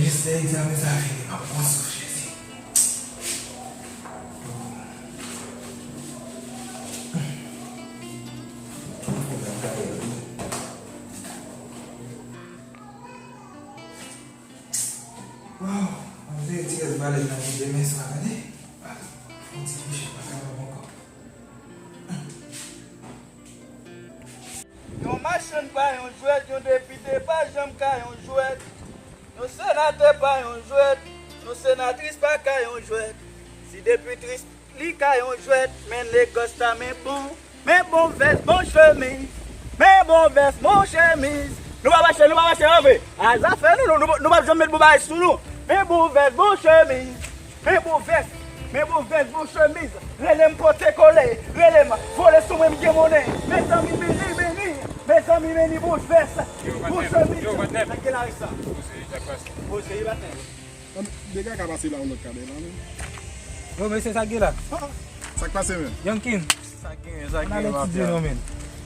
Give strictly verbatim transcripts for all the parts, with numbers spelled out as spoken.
Jis lè egzamen sa a fini, m ap pran souf, Jezi. Waw, mwen vle ti rès balèn nan pou demen swa, tande. Fon ti kouche, pa ka pran ankò. Yon machann pa yon jwèt, yon depite pa janm ka yon jwèt. Yon senatè pa yon jwèt, yon senatris pa ka yon jwèt. Si depitris li ka yon jwèt, men negòs la, men bon, men bon vès, bon chemiz, men bon vès, bon chemiz. Nou pa mache, nou pa mache, anve. A zafè nou, nou, nou, nou pa janm met bon bagay sou nou. Men bon vès, bon chemiz. Men bon vès, men bon vès, bon chemiz. Rele m pote kole, rele m vole sou mwen, m gen monnen. Mezanmi, meni, meni, mezanmi, meni, bon vès, bon chemiz. Sa gen la, sa. Poze, patnè. Dega ka pase la, yon lòt kadè la, men. Yo, mesye, sa gen la? Sa k pase, men? Yankin. Sa gen, sa gen, mafya.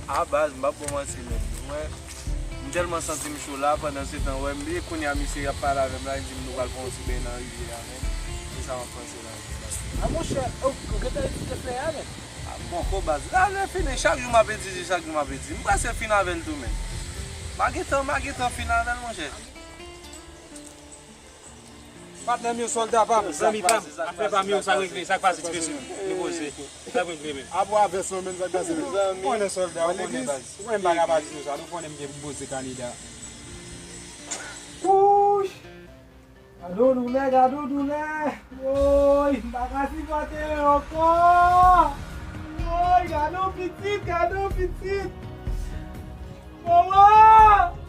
A baz, m p ap ba w manti, men. Mwen, m tèlman santi m cho la, pandan se tan, wè, m bliye kounye a, misye ap pale avè m la, li di m nou pral fè yon ti beny nan rivyè a, men. Se sa m ap panse la. A, monchè, ou, ou gentan etidye fè a, men? A, poko, baz. La, lè fini, chak jou m ap etidye, chak jou m ap etidye. M prèske fin avè l tou, men. M a gentan, m a gentan fin avè l, monchè. Patnè m yo, sòlda pa m, zanmi pa m, afè pa m yo, sa regle, sa k pase ti mesye? Nou poze, sa regle, men. Apa avès mwen menm, sa k pase menm? Ou konnen sòlda, ou konnen baz. Ou konnen m pa ka pa di nou sa, nou konnen m gen pou poze kandida. Wouch! Gade yon doulè, gade yon doulè! Woy, m pa ka sipòte yo ankò! Woy, gade yon pitit, gade yon pitit! Momo!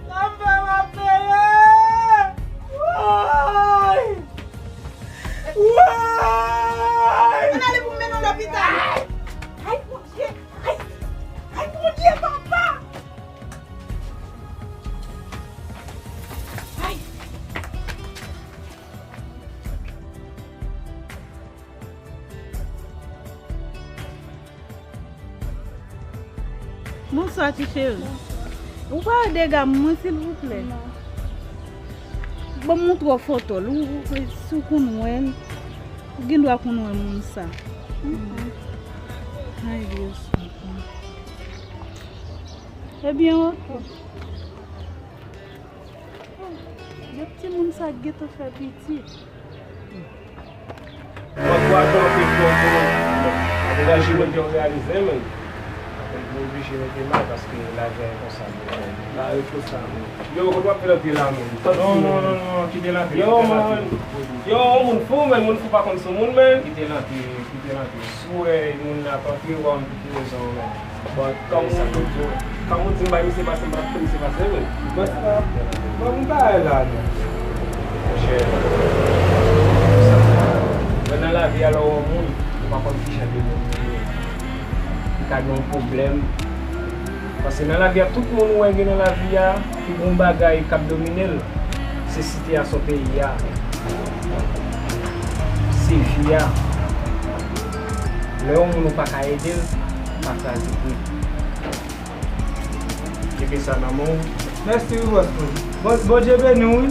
Sa m fè m ap peye! Woy! Woy! Ann ale pou m mennen w lopital! Ay, Bondye! Ay! Ay, Bondye, papa! Ay! Bonswa, ti cheri. Ou pa wè dega mwen, silvouplè? Ban m montre w foto l. Ou, ou, si w konn wè l, ou gen dwa konn wè moun sa. Ay, Dye santi. Ebyen, oke. Yon timoun sa gentan fè pitit. Mwen kwè ankò ke fò pou angaje mwen te reyalize, men. Mwen oblije mete may paske lavi a e konsa, men. La e konsa, men. Yo, kote w ap fè l antre la, men? Non, non, non, non, kite l antre, kite l antre. Yo, yon moun fou, men, moun fou pa konn sou moun, men. Kite l antre, kite l antre. Si w wè moun nan ap antre, w a yon ti rezon, men. Bon, kòm ou, kòm ou di m bay misye pase, m pa t pou misye pase, men. Bon, sa, bon, m pa wè la, non. Monchè, men nan lavi a, lè w wè yon moun, ou pa konn ki jan de moun li ye. Li ka gen yon pwoblèm. Paske nan lavi a, tout moun ou wè gen nan lavi a, pi bon bagay k ap domine l, se sitiyasyon peyi a, se vi a. Lè yon moun ou pa ka ede l, pa kraze pri. Kenbe sa nan men w. Mèsi wi, bòs mwen. Bon, Bondye beni w, wi.